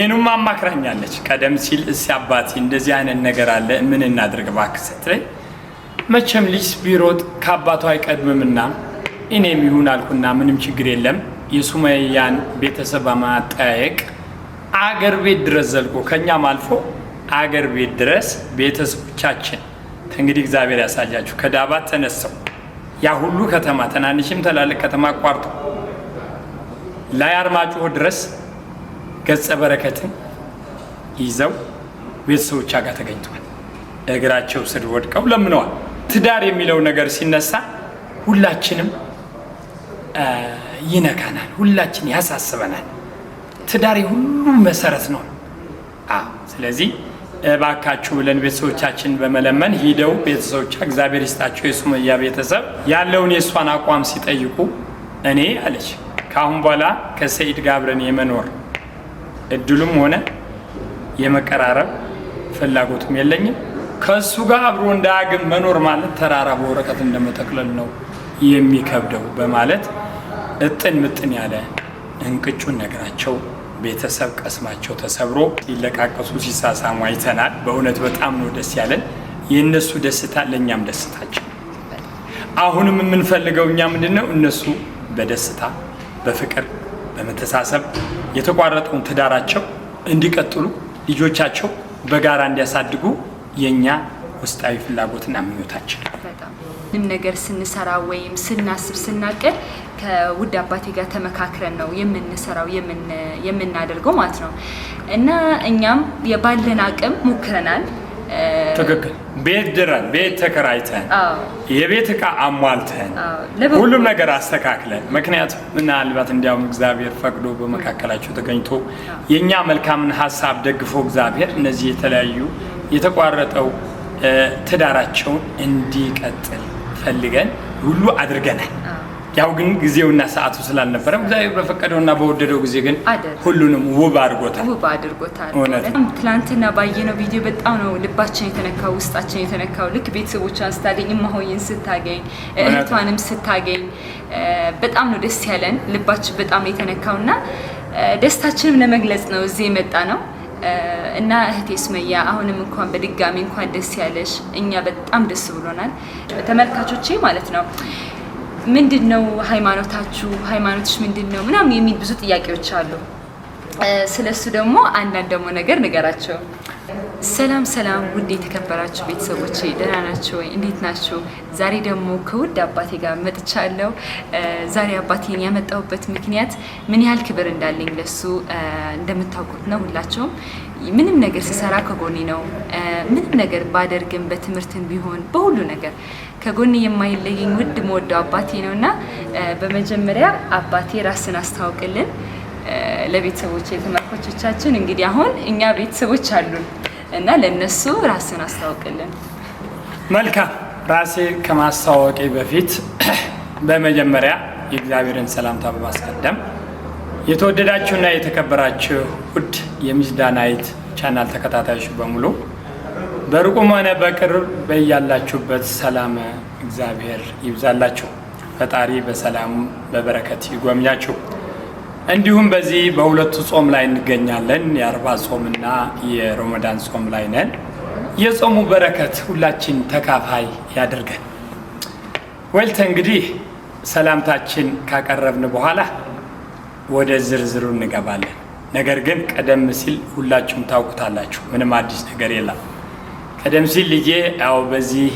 እኔንም አማክራኛለች። ቀደም ሲል እሲ አባቴ እንደዚህ አይነት ነገር አለ፣ ምን እናድርግ እባክህ ስትለኝ መቼም ልጅ ቢሮጥ ከአባቱ አይቀድምምና እኔም ይሁን አልኩና ምንም ችግር የለም፣ የሱመያን ቤተሰብ በማጠያየቅ አገር ቤት ድረስ ዘልቆ ከኛም አልፎ አገር ቤት ድረስ ቤተሰቦቻችን እንግዲህ እግዚአብሔር ያሳያችሁ ከዳባት ተነስተው ያ ሁሉ ከተማ ትናንሽም ትላልቅ ከተማ አቋርጦ ላይ አርማጭሆ ድረስ ገጸ በረከትን ይዘው ቤተሰቦቿ ጋር ተገኝተዋል። እግራቸው ስር ወድቀው ለምነዋል። ትዳር የሚለው ነገር ሲነሳ ሁላችንም ይነካናል፣ ሁላችን ያሳስበናል። ትዳር የሁሉም መሰረት ነው። ስለዚህ እባካችሁ ብለን ቤተሰቦቻችን በመለመን ሂደው ቤተሰቦቿ እግዚአብሔር ይስጣቸው የሱመያ ቤተሰብ ያለውን የእሷን አቋም ሲጠይቁ እኔ አለች ከአሁን በኋላ ከሰኢድ ጋር አብረን የመኖር እድሉም ሆነ የመቀራረብ ፍላጎቱም የለኝም። ከእሱ ጋር አብሮ እንዳያግም መኖር ማለት ተራራ በወረቀት እንደመጠቅለል ነው የሚከብደው በማለት እጥን ምጥን ያለ እንቅጩን ነገራቸው። ቤተሰብ ቀስማቸው ተሰብሮ ሲለቃቀሱ ሲሳሳሙ አይተናል። በእውነት በጣም ነው ደስ ያለን። የእነሱ ደስታ ለእኛም ደስታቸው። አሁንም የምንፈልገው እኛ ምንድን ነው? እነሱ በደስታ በፍቅር በመተሳሰብ የተቋረጠውን ትዳራቸው እንዲቀጥሉ ልጆቻቸው በጋራ እንዲያሳድጉ የእኛ ውስጣዊ ፍላጎትና ምኞታችን። በጣም ምንም ነገር ስንሰራ ወይም ስናስብ ስናቅድ ከውድ አባቴ ጋር ተመካክረን ነው የምንሰራው የምናደርገው ማለት ነው። እና እኛም የባለን አቅም ሞክረናል። ትክክል። ቤት ድረን ቤት ተከራይተን የቤት እቃ አሟልተን ሁሉም ነገር አስተካክለን፣ ምክንያቱም ምናልባት እንዲያውም እግዚአብሔር ፈቅዶ በመካከላቸው ተገኝቶ የእኛ መልካምን ሀሳብ ደግፎ እግዚአብሔር እነዚህ የተለያዩ የተቋረጠው ትዳራቸውን እንዲቀጥል ፈልገን ሁሉ አድርገናል። ያው ግን ጊዜውና ሰዓቱ ስላልነበረ እግዚአብሔር በፈቀደውና በወደደው ጊዜ ግን ሁሉንም ውብ አድርጎታል። ውብ አድርጎታል። ትላንትና ባየነው ቪዲዮ በጣም ነው ልባችን የተነካው፣ ውስጣችን የተነካው። ልክ ቤተሰቦቿን ስታገኝ፣ እማሆይን ስታገኝ፣ እህቷንም ስታገኝ በጣም ነው ደስ ያለን። ልባችን በጣም ነው የተነካውና ደስታችንም ለመግለጽ ነው እዚህ የመጣ ነው። እና እህቴ ሱመያ አሁንም እንኳን በድጋሚ እንኳን ደስ ያለሽ። እኛ በጣም ደስ ብሎናል። ተመልካቾቼ ማለት ነው ምንድን ነው ሃይማኖታችሁ፣ ሃይማኖትሽ ምንድን ነው ምናምን የሚል ብዙ ጥያቄዎች አሉ። ስለሱ ደግሞ አንዳንድ ደግሞ ነገር ንገራቸው። ሰላም ሰላም፣ ውድ የተከበራችሁ ቤተሰቦቼ ደህና ናችሁ ወይ? እንዴት ናችሁ? ዛሬ ደግሞ ከውድ አባቴ ጋር መጥቻለሁ። ዛሬ አባቴን ያመጣሁበት ምክንያት ምን ያህል ክብር እንዳለኝ ለሱ እንደምታውቁት ነው። ሁላችሁም ምንም ነገር ስሰራ ከጎኔ ነው። ምንም ነገር ባደርግም በትምህርትም ቢሆን በሁሉ ነገር ከጎኔ የማይለየኝ ውድ መወደው አባቴ ነው እና በመጀመሪያ አባቴ ራስን አስታውቅልን ለቤተሰቦች የተመልካቾቻችን። እንግዲህ አሁን እኛ ቤተሰቦች አሉን እና ለእነሱ ራስን አስታውቅልን። መልካም። ራሴ ከማስታወቄ በፊት በመጀመሪያ የእግዚአብሔርን ሰላምታ በማስቀደም የተወደዳችሁና የተከበራችሁ ውድ የሚስዳናይት ቻናል ተከታታዮች በሙሉ በሩቁም ሆነ በቅርብ በያላችሁበት ሰላም እግዚአብሔር ይብዛላችሁ። ፈጣሪ በሰላም በበረከት ይጎብኛችሁ። እንዲሁም በዚህ በሁለቱ ጾም ላይ እንገኛለን። የአርባ ጾምና የሮመዳን ጾም ላይ ነን። የጾሙ በረከት ሁላችን ተካፋይ ያድርገን። ወልተ እንግዲህ ሰላምታችን ካቀረብን በኋላ ወደ ዝርዝሩ እንገባለን። ነገር ግን ቀደም ሲል ሁላችሁም ታውቁታላችሁ፣ ምንም አዲስ ነገር የለም። ቀደም ሲል ልጄ ያው በዚህ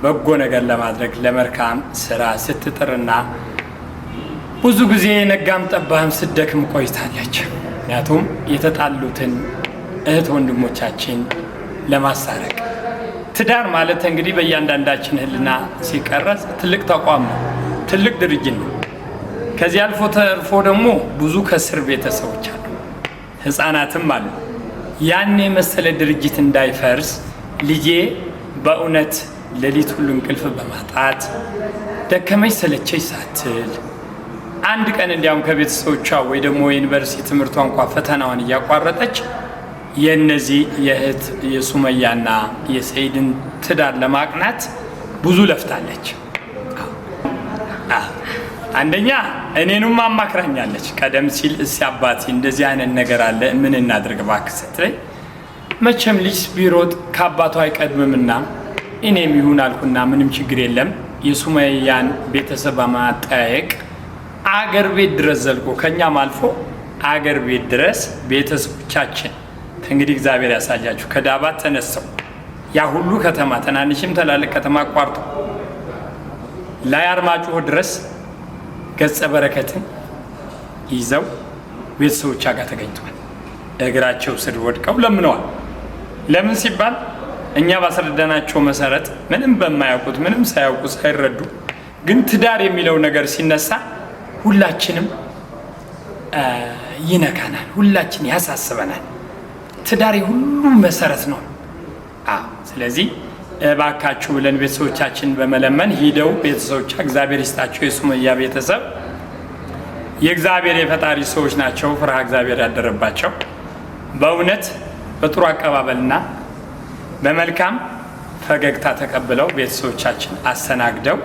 በጎ ነገር ለማድረግ ለመልካም ስራ ስትጥርና ብዙ ጊዜ ነጋም ጠባህም ስትደክም ቆይታለች። ምክንያቱም የተጣሉትን እህት ወንድሞቻችን ለማሳረቅ ትዳር ማለት እንግዲህ በእያንዳንዳችን ሕሊና ሲቀረጽ ትልቅ ተቋም ነው፣ ትልቅ ድርጅት ነው። ከዚህ አልፎ ተርፎ ደግሞ ብዙ ከስር ቤተሰቦች አሉ፣ ህፃናትም አሉ። ያን የመሰለ ድርጅት እንዳይፈርስ ልጄ በእውነት ሌሊት ሁሉ እንቅልፍ በማጣት ደከመች ሰለቸች ሳትል አንድ ቀን እንዲያውም ከቤተሰቦቿ ወይ ደግሞ የዩኒቨርሲቲ ትምህርቷ እንኳ ፈተናዋን እያቋረጠች የእነዚህ የእህት የሱመያና የሰኢድን ትዳር ለማቅናት ብዙ ለፍታለች። አንደኛ እኔኑም አማክራኛለች። ቀደም ሲል እሲ አባቴ እንደዚህ አይነት ነገር አለ ምን እናድርግ እባክህ ስትለኝ መቼም ልጅ ቢሮጥ ከአባቱ አይቀድምምና እኔም ይሁን አልኩና ምንም ችግር የለም የሱመያን ቤተሰብ በማጠያየቅ አገር ቤት ድረስ ዘልቆ ከኛም አልፎ አገር ቤት ድረስ ቤተሰቦቻችን እንግዲህ እግዚአብሔር ያሳያችሁ ከዳባት ተነስተው ያ ሁሉ ከተማ ትናንሽም ትላልቅ ከተማ አቋርጦ ላይ አርማጭሆ ድረስ ገጸ በረከትን ይዘው ቤተሰቦቿ ጋር ተገኝተዋል። እግራቸው ስር ወድቀው ለምነዋል። ለምን ሲባል እኛ ባስረዳናቸው መሰረት ምንም በማያውቁት ምንም ሳያውቁ ሳይረዱ ግን ትዳር የሚለው ነገር ሲነሳ ሁላችንም ይነካናል፣ ሁላችን ያሳስበናል። ትዳር የሁሉ መሰረት ነው። ስለዚህ እባካችሁ ብለን ቤተሰቦቻችን በመለመን ሂደው ቤተሰቦቿ እግዚአብሔር ይስጣቸው። የሱመያ ቤተሰብ የእግዚአብሔር የፈጣሪ ሰዎች ናቸው። ፍርሃ እግዚአብሔር ያደረባቸው በእውነት በጥሩ አቀባበልና በመልካም ፈገግታ ተቀብለው ቤተሰቦቻችን አስተናግደው፣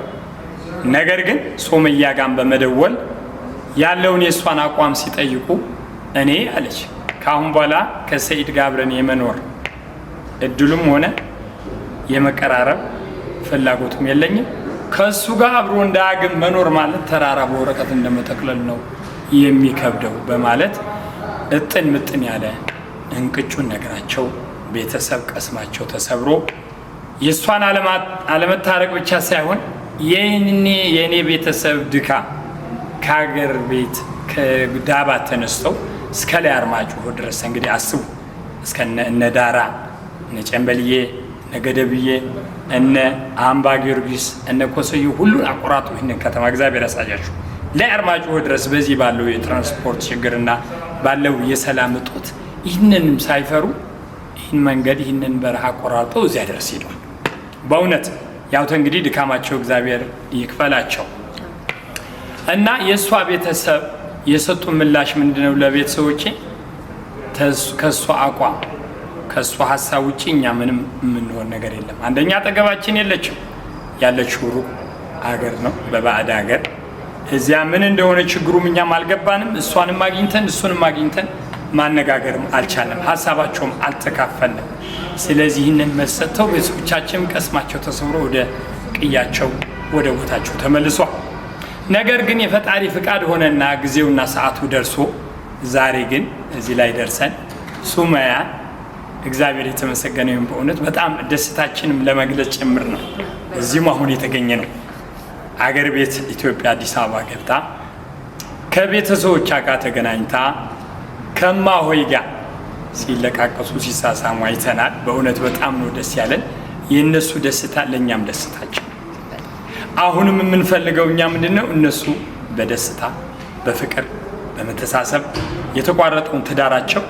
ነገር ግን ሱመያ ጋር በመደወል ያለውን የእሷን አቋም ሲጠይቁ እኔ አለች ከአሁን በኋላ ከሰኢድ ጋር አብረን የመኖር እድሉም ሆነ የመቀራረብ ፍላጎቱም የለኝም። ከእሱ ጋር አብሮ እንዳያግም መኖር ማለት ተራራ በወረቀት እንደመጠቅለል ነው የሚከብደው በማለት እጥን ምጥን ያለ እንቅጩን ነገራቸው። ቤተሰብ ቀስማቸው ተሰብሮ የእሷን አለመታረቅ ብቻ ሳይሆን የኔ ቤተሰብ ድካም ከሀገር ቤት ከዳባት ተነስተው እስከ ላይ አርማጭሆ ድረስ እንግዲህ አስቡ እስከ እነ ዳራ እነ ጨንበልዬ እነ ገደብዬ እነ አምባ ጊዮርጊስ እነ ኮሰዩ ሁሉን አቆራጡ ይህንን ከተማ እግዚአብሔር ያሳያችሁ። ላይ አርማጭሆ ድረስ በዚህ ባለው የትራንስፖርት ችግርና ባለው የሰላም እጦት ይህንንም ሳይፈሩ ይህን መንገድ ይህንን በረሃ አቆራርጠው እዚያ ድረስ ሄደዋል። በእውነት ያው እንግዲህ ድካማቸው እግዚአብሔር ይክፈላቸው እና የእሷ ቤተሰብ የሰጡ ምላሽ ምንድነው? ለቤተሰቦቼ ከእሷ አቋም ከእሷ ሀሳብ ውጭ እኛ ምንም የምንሆን ነገር የለም። አንደኛ አጠገባችን የለችም፣ ያለችው ሩቅ አገር ነው፣ በባዕድ ሀገር። እዚያ ምን እንደሆነ ችግሩም እኛም አልገባንም። እሷንም አግኝተን እሱንም አግኝተን ማነጋገርም አልቻለም፣ ሀሳባቸውም አልተካፈልንም። ስለዚህ ይህንን መሰጥተው ቤተሰቦቻችንም ቀስማቸው ተሰብሮ ወደ ቅያቸው ወደ ቦታቸው ተመልሷል። ነገር ግን የፈጣሪ ፍቃድ ሆነና ጊዜውና ሰዓቱ ደርሶ ዛሬ ግን እዚህ ላይ ደርሰን ሱመያ እግዚአብሔር የተመሰገነ ይሁን። በእውነት በጣም ደስታችንም ለመግለጽ ጭምር ነው። እዚህም አሁን የተገኘ ነው። አገር ቤት ኢትዮጵያ አዲስ አበባ ገብታ ከቤተሰቦቿ ጋር ተገናኝታ ከማሆይ ጋር ሲለቃቀሱ ሲሳሳሙ አይተናል። በእውነት በጣም ነው ደስ ያለን። የእነሱ ደስታ ለእኛም ደስታችን። አሁንም የምንፈልገው እኛ ምንድን ነው? እነሱ በደስታ በፍቅር በመተሳሰብ የተቋረጠውን ትዳራቸው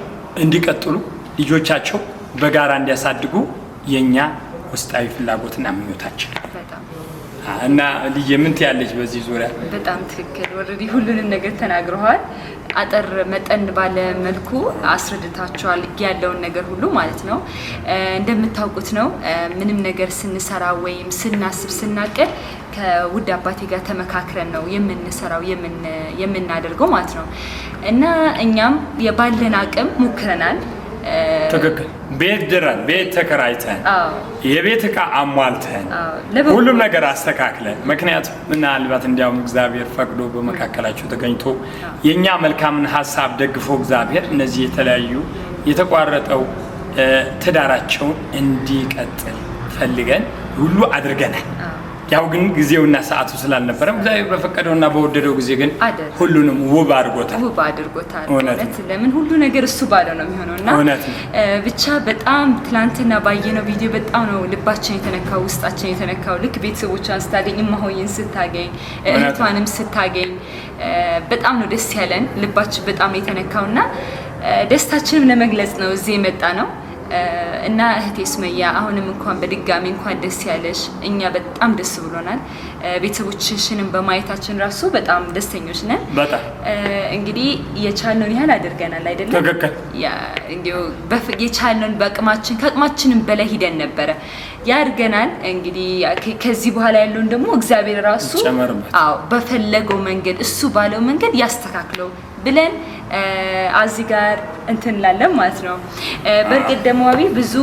እንዲቀጥሉ ልጆቻቸው በጋራ እንዲያሳድጉ የእኛ ውስጣዊ ፍላጎትና ምኞታችን እና ልጄ ምን ትያለች በዚህ ዙሪያ? በጣም ትክክል። already ሁሉንም ነገር ተናግረዋል። አጠር መጠን ባለ መልኩ አስረድታቸዋል ያለውን ነገር ሁሉ ማለት ነው። እንደምታውቁት ነው ምንም ነገር ስንሰራ ወይም ስናስብ ስናቅድ ከውድ አባቴ ጋር ተመካክረን ነው የምንሰራው የምናደርገው ማለት ነው እና እኛም የባለን አቅም ሞክረናል። ትክክል። ቤት ድረን ቤት ተከራይተን የቤት እቃ አሟልተን ሁሉም ነገር አስተካክለን፣ ምክንያቱም ምናልባት እንዲያውም እግዚአብሔር ፈቅዶ በመካከላቸው ተገኝቶ የእኛ መልካምን ሀሳብ ደግፎ እግዚአብሔር እነዚህ የተለያዩ የተቋረጠው ትዳራቸውን እንዲቀጥል ፈልገን ሁሉ አድርገናል። ያው ግን ጊዜውና ሰዓቱ ስላልነበረም እግዚአብሔር በፈቀደውና በወደደው ጊዜ ግን ሁሉንም ውብ አድርጎታል። ውብ አድርጎታል። እውነት ለምን ሁሉ ነገር እሱ ባለው ነው የሚሆነው እና ብቻ በጣም ትላንትና ባየነው ቪዲዮ በጣም ነው ልባችን የተነካው፣ ውስጣችን የተነካው። ልክ ቤተሰቦቿን ስታገኝ፣ እማሆይን ስታገኝ፣ እህቷንም ስታገኝ በጣም ነው ደስ ያለን። ልባችን በጣም የተነካው እና ደስታችንም ለመግለጽ ነው እዚህ የመጣ ነው። እና እህቴ ሱመያ አሁንም እንኳን በድጋሚ እንኳን ደስ ያለሽ። እኛ በጣም ደስ ብሎናል። ቤተሰቦችሽንም በማየታችን ራሱ በጣም ደስተኞች ነን። በጣም እንግዲህ የቻልነውን ያህል አድርገናል አይደለም? ትክክል። ያ እንዲሁ የቻልነውን በአቅማችን ከአቅማችንም በላይ ሂደን ነበረ ያድርገናል። እንግዲህ ከዚህ በኋላ ያለውን ደግሞ እግዚአብሔር ራሱ ይጨመርበት። አዎ በፈለገው መንገድ እሱ ባለው መንገድ ያስተካክለው ብለን እዚህ ጋር እንትን እንላለን ማለት ነው። በእርግጥ ደግሞ አቢ ብዙ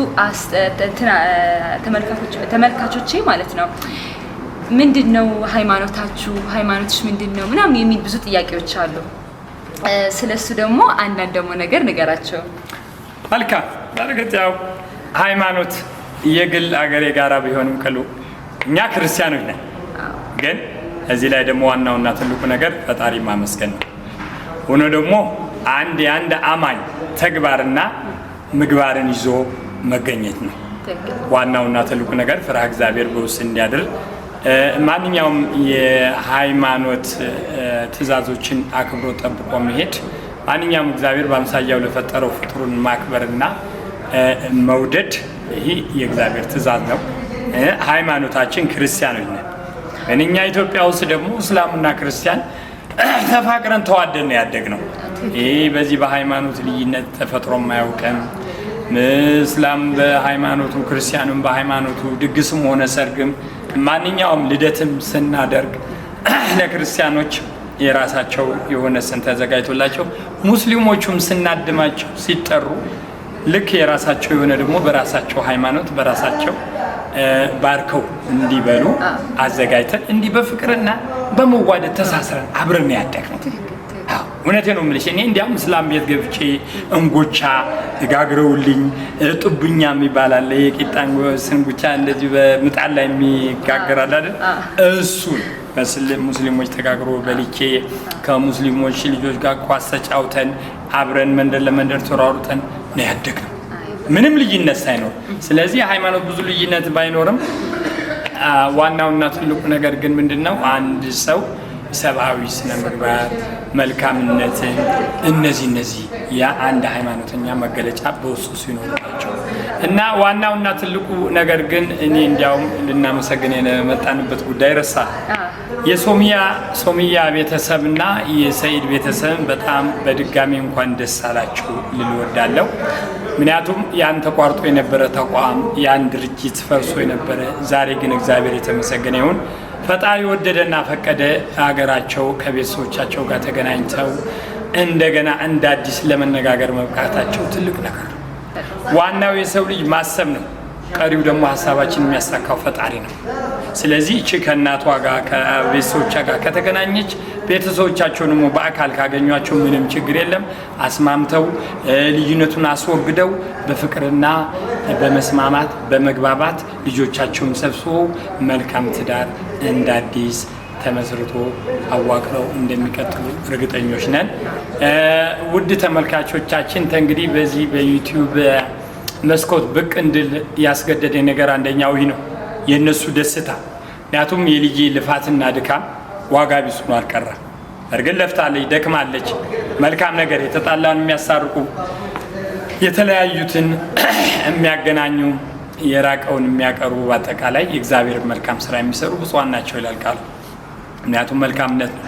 ተመልካቾቼ ማለት ነው ምንድነው ሃይማኖታችሁ፣ ሃይማኖትሽ ምንድነው ምናምን የሚል ብዙ ጥያቄዎች አሉ። ስለሱ ደግሞ አንዳንድ ደግሞ ነገር ንገራቸው። መልካም። በእርግጥ ያው ሃይማኖት የግል አገር የጋራ ቢሆንም ቅሉ እኛ ክርስቲያኖች ነን። ግን እዚህ ላይ ደግሞ ዋናውና ትልቁ ነገር ፈጣሪ ማመስገን ነው። ሆኖ ደግሞ አንድ የአንድ አማኝ ተግባርና ምግባርን ይዞ መገኘት ነው። ዋናውና ትልቁ ነገር ፍርሃ እግዚአብሔር በውስጥ እንዲያድር ማንኛውም የሃይማኖት ትእዛዞችን አክብሮ ጠብቆ መሄድ፣ ማንኛውም እግዚአብሔር በአምሳያው ለፈጠረው ፍጡሩን ማክበርና መውደድ ይህ የእግዚአብሔር ትእዛዝ ነው። ሃይማኖታችን ክርስቲያኖች ነን። እኛ ኢትዮጵያ ውስጥ ደግሞ እስላምና ክርስቲያን ተፋቅረን ተዋደን ነው ያደግነው። ይህ በዚህ በሃይማኖት ልዩነት ተፈጥሮ የማያውቀን እስላም በሃይማኖቱ ክርስቲያኑም በሃይማኖቱ ድግስም ሆነ ሰርግም ማንኛውም ልደትም ስናደርግ ለክርስቲያኖች የራሳቸው የሆነ ስን ተዘጋጅቶላቸው ሙስሊሞቹም ስናድማቸው ሲጠሩ ልክ የራሳቸው የሆነ ደግሞ በራሳቸው ሃይማኖት በራሳቸው ባርከው እንዲበሉ አዘጋጅተን እንዲህ በፍቅርና በመዋደድ ተሳስረን አብረን ያደግነው። እውነቴን ነው የምልሽ። እኔ እንዲያውም እስላም ቤት ገብቼ እንጎቻ ጋግረውልኝ ጡብኛ የሚባል አለ፣ የቂጣ ስንጉቻ እንደዚህ በምጣድ ላይ የሚጋገራል አይደል? እሱን ሙስሊሞች ተጋግሮ በልቼ ከሙስሊሞች ልጆች ጋር ኳስ ተጫውተን አብረን መንደር ለመንደር ተሯሩጠን ነው ያደግነው፣ ምንም ልዩነት ሳይኖር። ስለዚህ ሃይማኖት ብዙ ልዩነት ባይኖርም ዋናውና ትልቁ ነገር ግን ምንድነው አንድ ሰው ሰብአዊ ስነ ምግባር፣ መልካምነትን እነዚህ የአንድ ሃይማኖተኛ መገለጫ በውስጡ ሲኖሩ ናቸው። እና ዋናውና ትልቁ ነገር ግን እኔ እንዲያውም ልናመሰግን የመጣንበት ጉዳይ ረሳ። የሶሚያ ቤተሰብና የሰኢድ ቤተሰብ በጣም በድጋሚ እንኳን ደስ አላችሁ ልል እወዳለሁ። ምክንያቱም ያን ተቋርጦ የነበረ ተቋም ያን ድርጅት ፈርሶ የነበረ ዛሬ ግን እግዚአብሔር የተመሰገነ ይሁን ፈጣሪ ወደደና ፈቀደ ሀገራቸው ከቤተሰቦቻቸው ጋር ተገናኝተው እንደገና እንደ አዲስ ለመነጋገር መብቃታቸው ትልቅ ነገር ነው። ዋናው የሰው ልጅ ማሰብ ነው። ቀሪው ደግሞ ሀሳባችን የሚያሳካው ፈጣሪ ነው። ስለዚህ እቺ ከእናቷ ጋር ከቤተሰቦቿ ጋር ከተገናኘች ቤተሰቦቻቸውን ደግሞ በአካል ካገኟቸው ምንም ችግር የለም። አስማምተው ልዩነቱን አስወግደው በፍቅርና በመስማማት በመግባባት ልጆቻቸውን ሰብስበው መልካም ትዳር እንደ አዲስ ተመስርቶ አዋቅረው እንደሚቀጥሉ እርግጠኞች ነን። ውድ ተመልካቾቻችን እንግዲህ በዚህ በዩቲዩብ መስኮት ብቅ እንድል ያስገደደኝ ነገር አንደኛው ይህ ነው፣ የእነሱ ደስታ። ምክንያቱም የልጄ ልፋትና ድካም ዋጋ ቢስ ሆኖ አልቀረም። እርግጥ ለፍታለች፣ ደክማለች። መልካም ነገር የተጣላን የሚያሳርቁ የተለያዩትን የሚያገናኙ የራቀውን የሚያቀርቡ በአጠቃላይ የእግዚአብሔር መልካም ስራ የሚሰሩ ብፁዓን ናቸው ይላል ቃሉ። ምክንያቱም መልካምነት ነው።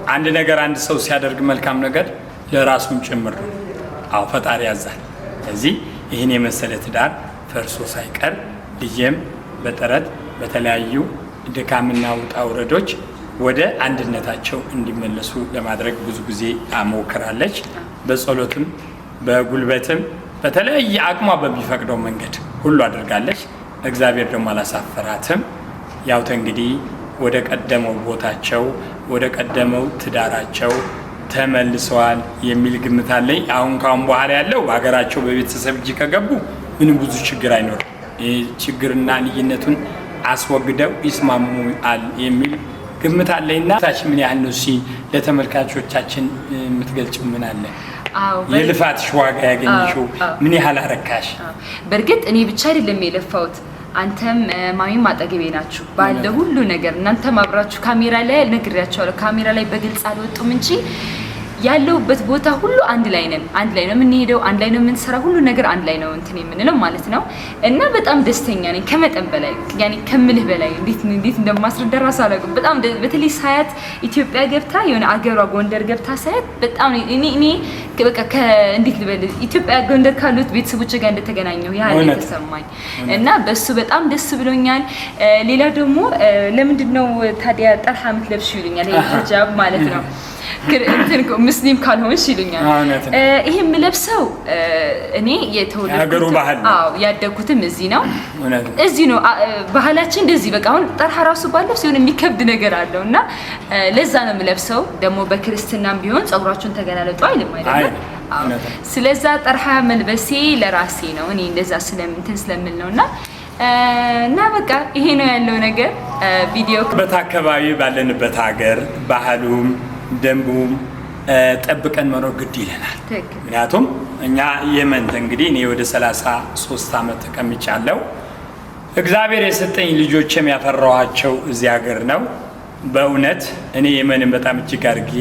አንድ ነገር አንድ ሰው ሲያደርግ መልካም ነገር ለራሱም ጭምር ነው። አዎ ፈጣሪ ያዛል። ስለዚህ ይህን የመሰለ ትዳር ፈርሶ ሳይቀር ልጄም በጥረት በተለያዩ ድካምና ውጣ ውረዶች ወደ አንድነታቸው እንዲመለሱ ለማድረግ ብዙ ጊዜ ሞክራለች። በጸሎትም በጉልበትም በተለያየ አቅሟ በሚፈቅደው መንገድ ሁሉ አድርጋለች። እግዚአብሔር ደግሞ አላሳፈራትም። ያው እንግዲህ ወደ ቀደመው ቦታቸው ወደ ቀደመው ትዳራቸው ተመልሰዋል የሚል ግምት አለኝ። አሁን ካሁን በኋላ ያለው በሀገራቸው በቤተሰብ እጅ ከገቡ ምንም ብዙ ችግር አይኖርም። ችግርና ልዩነቱን አስወግደው ይስማሙአል የሚል ግምት አለኝና ታች ምን ያህል ነው እስኪ ለተመልካቾቻችን የምትገልጭው ምን አለ? የልፋትሽ ዋጋ ያገኘሽው ምን ያህል አረካሽ? በእርግጥ እኔ ብቻ አይደለም የለፋሁት፣ አንተም ማሚም አጠገቤ ናችሁ ባለ ሁሉ ነገር። እናንተም አብራችሁ ካሜራ ላይ ነግሬያቸዋለሁ። ካሜራ ላይ በግልጽ አልወጡም እንጂ ያለውበት ቦታ ሁሉ አንድ ላይ ነን። አንድ ላይ ነው የምንሄደው፣ አንድ ላይ ነው የምንሰራ፣ ሁሉ ነገር አንድ ላይ ነው እንትን የምንለው ማለት ነው። እና በጣም ደስተኛ ነኝ ከመጠን በላይ፣ ያኔ ከምልህ በላይ፣ እንዴት እንዴት እንደማስረዳ ራሱ አላውቅም። በጣም በተለይ ሳያት ኢትዮጵያ ገብታ የሆነ አገሯ ጎንደር ገብታ ሳያት በጣም እኔ በቃ እንዴት ልበል፣ ኢትዮጵያ ጎንደር ካሉት ቤተሰቦች ጋር እንደተገናኘሁ ያህል የተሰማኝ እና በሱ በጣም ደስ ብሎኛል። ሌላ ደግሞ ለምንድን ነው ታዲያ ጠርሃ የምትለብሺው ይሉኛል። ይሄ ሂጃብ ማለት ነው። እንትን ሙስሊም ካልሆንሽ ይሉኛል። ይሄ የምለብሰው እኔ የተወለድኩት፣ አዎ፣ ያደግኩትም እዚህ ነው። እዚህ ነው ባህላችን እንደዚህ፣ በቃ አሁን ጠርሃ ራሱ ባለብስ የሆነ የሚከብድ ነገር አለው እና ለዛ ነው የምለብሰው። ደግሞ በክርስትናም ቢሆን ፀጉራችሁን ተገላለጡ አይልም አይደለም? ስለዛ ጠርሃ መልበሴ ለራሴ ነው፣ እኔ እንደዛ ስለምንትን ስለምል ነው እና በቃ ይሄ ነው ያለው ነገር። ቪዲዮ በት አካባቢ ባለንበት ሀገር ባህሉም ደንቡም ጠብቀን መኖር ግድ ይለናል። ምክንያቱም እኛ የመን እንግዲህ እኔ ወደ 33 ዓመት ተቀምጫለሁ። እግዚአብሔር የሰጠኝ ልጆችም ያፈራኋቸው እዚህ ሀገር ነው። በእውነት እኔ የመንን በጣም እጅግ አድርጌ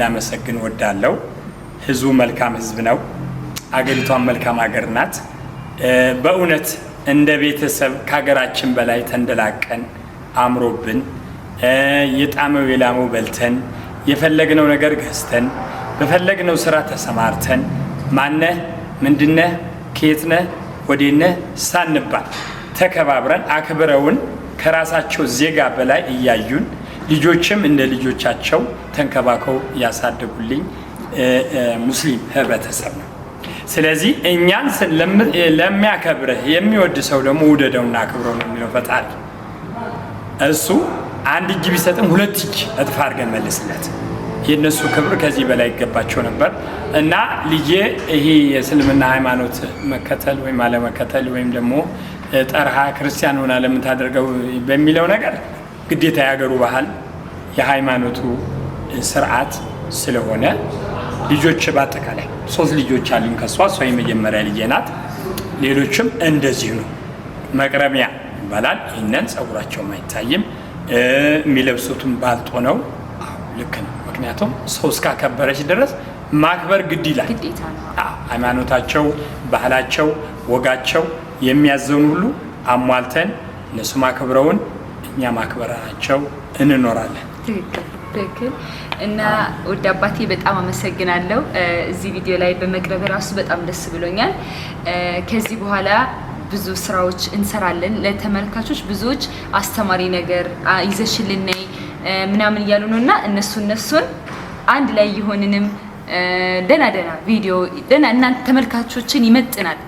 ላመሰግን ወዳለሁ። ህዝቡ መልካም ህዝብ ነው። አገሪቷን መልካም ሀገር ናት። በእውነት እንደ ቤተሰብ ከሀገራችን በላይ ተንደላቀን፣ አምሮብን፣ የጣመው የላመው በልተን፣ የፈለግነው ነገር ገዝተን፣ በፈለግነው ስራ ተሰማርተን፣ ማነህ፣ ምንድነህ፣ ከየትነህ፣ ወዴነህ ሳንባል ተከባብረን፣ አክብረውን፣ ከራሳቸው ዜጋ በላይ እያዩን፣ ልጆችም እንደ ልጆቻቸው ተንከባከው ያሳደጉልኝ ሙስሊም ህብረተሰብ ነው። ስለዚህ እኛን ለሚያከብርህ የሚወድ ሰው ደግሞ ውደደውና አክብረው ነው የሚለው ፈጣሪ። እሱ አንድ እጅ ቢሰጥም ሁለት እጅ እጥፍ አድርገን መልስለት። የእነሱ ክብር ከዚህ በላይ ይገባቸው ነበር። እና ልጄ ይሄ የእስልምና ሃይማኖት መከተል ወይም አለመከተል ወይም ደግሞ ጠርሃ ክርስቲያን ሆና ለምን ታደርገው በሚለው ነገር ግዴታ የሀገሩ ባህል የሃይማኖቱ ስርዓት ስለሆነ ልጆች በአጠቃላይ ሶስት ልጆች አሉኝ ከሷ፣ እሷ የመጀመሪያ ልጄ ናት። ሌሎችም እንደዚሁ ነው። መቅረሚያ ይባላል። ይህንን ጸጉራቸውም አይታይም። የሚለብሱትም ባልጦ ነው። ልክ ነው። ምክንያቱም ሰው እስካከበረች ድረስ ማክበር ግድ ይላል። ሃይማኖታቸው፣ ባህላቸው፣ ወጋቸው የሚያዘውን ሁሉ አሟልተን እነሱ ማክብረውን እኛ ማክበራቸው እንኖራለን። ትክክል ትክክል። እና ውድ አባቴ በጣም አመሰግናለሁ። እዚህ ቪዲዮ ላይ በመቅረብ ራሱ በጣም ደስ ብሎኛል። ከዚህ በኋላ ብዙ ስራዎች እንሰራለን። ለተመልካቾች ብዙዎች አስተማሪ ነገር ይዘሽልን ነይ ምናምን እያሉ ነው እና እነሱን አንድ ላይ የሆንንም ደህና ደህና ቪዲዮ፣ ደህና እናንተ ተመልካቾችን ይመጥናል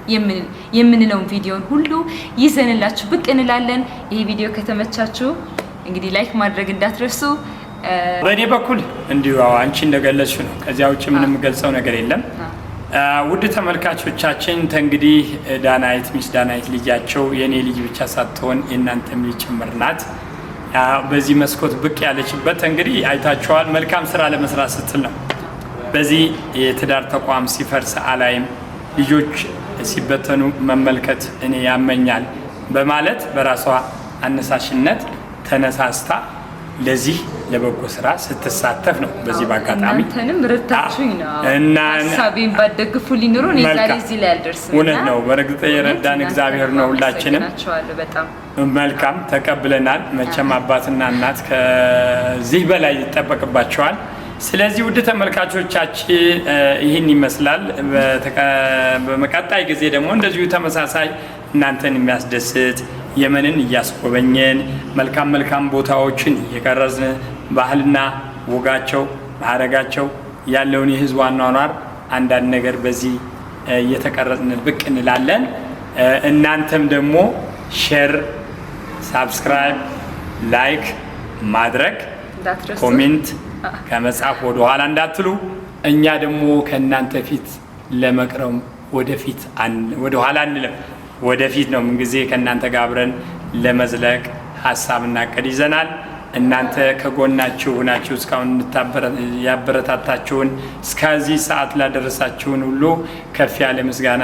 የምንለውን ቪዲዮን ሁሉ ይዘንላችሁ ብቅ እንላለን። ይሄ ቪዲዮ ከተመቻችሁ እንግዲህ like ማድረግ እንዳትረሱ። በእኔ በኩል እንዲሁ አንቺ እንደገለጽሽው ነው። ከዚያ ውጭ ምንም ገልጸው ነገር የለም። ውድ ተመልካቾቻችን እንግዲህ ዳናይት፣ Miss ዳናይት ልጃቸው የእኔ ልጅ ብቻ ሳትሆን የእናንተም ልጅ ጭምር ናት። በዚህ መስኮት ብቅ ያለችበት እንግዲህ አይታችኋል። መልካም ስራ ለመስራት ስትል ነው። በዚህ የትዳር ተቋም ሲፈርስ አላይም፣ ልጆች ሲበተኑ መመልከት እኔ ያመኛል በማለት በራሷ አነሳሽነት ተነሳስታ ለዚህ ለበጎ ስራ ስትሳተፍ ነው። በዚህ በአጋጣሚ እናንተንም ረድታችሁኝ ነው። ሀሳቤን ባትደግፉልኝ ኖሮ እኔ ዛሬ እዚህ ላይ አልደርስም። እውነት ነው። በእርግጥ የረዳን እግዚአብሔር ነው። ሁላችንም በጣም መልካም ተቀብለናል። መቼም አባትና እናት ከዚህ በላይ ይጠበቅባቸዋል። ስለዚህ ውድ ተመልካቾቻችን ይህን ይመስላል። በመቀጣይ ጊዜ ደግሞ እንደዚሁ ተመሳሳይ እናንተን የሚያስደስት የመንን እያስጎበኘን፣ መልካም መልካም ቦታዎችን እየቀረጽን፣ ባህልና ወጋቸው ማዕረጋቸው ያለውን የህዝቡ አኗኗር አንዳንድ ነገር በዚህ እየተቀረጽን ብቅ እንላለን። እናንተም ደግሞ share፣ subscribe፣ like ማድረግ፣ comment ከመጻፍ ወደ ኋላ እንዳትሉ። እኛ ደግሞ ከእናንተ ፊት ለመቅረብ ወደፊት ወደ ኋላ አንልም፣ ወደፊት ነው። ምንጊዜ ከእናንተ ጋር አብረን ለመዝለቅ ሀሳብና እቅድ ይዘናል። እናንተ ከጎናችሁ ሁናችሁ እስካሁን ያበረታታችሁን፣ እስከዚህ ሰዓት ላደረሳችሁን ሁሉ ከፍ ያለ ምስጋና።